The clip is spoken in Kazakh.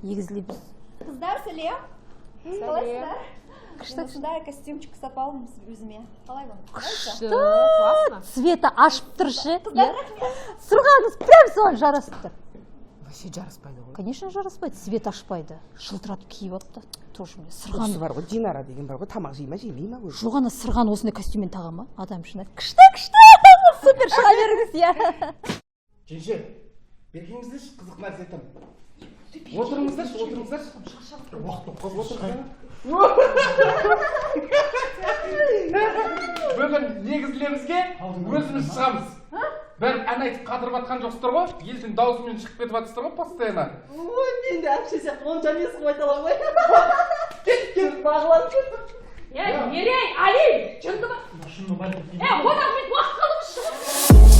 Егізіле біз. Қыздар, сәлем! Қалайсыздар? Күшті. Мен осындай костюмчик сатып алдым өзіме. Қалай вам? Күшті. Классно. Цвет і ашып тұр ше. Қыздар, Иә. рахмет. Сырғаңыз прям соған жарасып тұр. Вообще жараспайды ғой. Конечно, жараспайды, цвет ашпайды. Шылтыратып киіп алыпты тоже мне сырғаны. Осы бар ғой, Динара деген бар ғой, тамақ жей ма, жемей ма өзі? Жоқ, ана сырғаны осындай костюммен таға ма адам шын? Күшті, күшті, супер, шыға беріңіз, иә. Жеңше, бергеңіздерші, қызық нәрсе айтамын. Отырыңыздаршы, отырыңыздаршы. Уақыт болып қалды, шығайын. Бүгін негізілерімізге өзіміз шығамыз. Бәрі ән айтып қатырып жатқан жоқсыздар ғой, елдің даусымен шығып кетіп жатсыздар ғой постоянно. Ой, мен де әпше сияқты онша емес қылып айта аламын ғой. Кет, кет, бағлан, кет. Е, Мерей, Али, жынды ма? Шынымен. Е, 16 минут уақыт қалды.